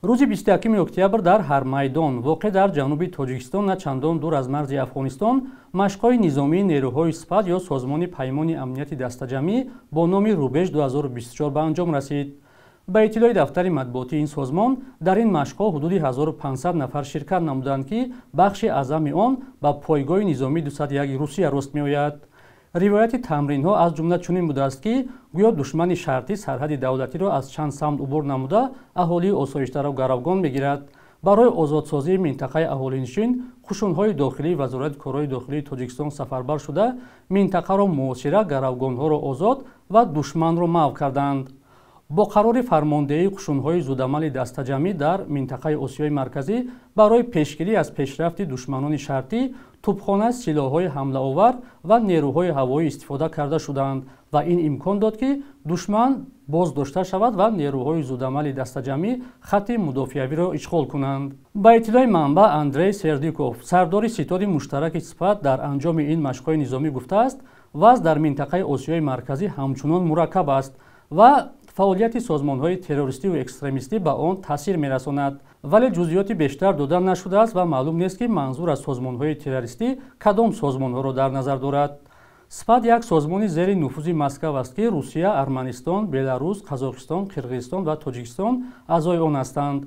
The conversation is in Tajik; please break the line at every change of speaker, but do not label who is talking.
Рӯзи 21 октябр дар Ҳармайдон, воқеъ дар ҷануби Тоҷикистон, на чандон дур аз марзи Афғонистон, машқҳои низомии нерӯҳои СПАД ё Созмони Паймони Амнияти Дастаҷамъӣ бо номи Рубеж 2024 ба анҷом расид. Ба иттилои дафтари матбуотии ин созмон, дар ин машқҳо ҳудуди 1500 нафар ширкат намуданд, ки бахши аъзами он ба пойгоҳи низомии 201 Русия рост меояд. Ривояти тамринҳо аз ҷумла чунин будааст, ки гӯё душмани шартӣ сарҳади давлатиро аз чанд самт убур намуда, аҳолии осоиштаро гаравгон мегирад. Барои озодсозии минтақаи аҳолинишин қушунҳои дохилии Вазорати корҳои дохилии Тоҷикистон сафарбар шуда, минтақаро муҳосира, гаравгонҳоро озод ва душманро маҳв карданд. Бо қарори фармондеҳии қушунҳои зудамали дастаҷамъӣ дар минтақаи Осиёи Марказӣ барои пешгирӣ аз пешрафти душманони шартӣ, тӯбхона, силоҳҳои ҳамлаовар ва нерӯҳои ҳавоӣ истифода карда шуданд ва ин имкон дод, ки душман боздошта шавад ва нерӯҳои зудамали дастаҷамъӣ хатти мудофиавиро ишғол кунанд. Ба иттилои манбаъ, Андрей Сердюков, сардори ситоди муштараки СПАД, дар анҷоми ин машқҳои низомӣ гуфтааст, вазъ дар минтақаи Осиёи Марказӣ ҳамчунон мураккаб аст ва фаъолияти созмонҳои террористиву экстремистӣ ба он таъсир мерасонад. Вале ҷузъиёти бештар дода нашудааст ва маълум нест, ки манзур аз созмонҳои террористӣ кадом созмонҳоро дар назар дорад. СПАД як созмони зери нуфузи Москав аст, ки Русия, Арманистон, Беларус, Қазоқистон, Қирғизистон ва Тоҷикистон аъзои он ҳастанд.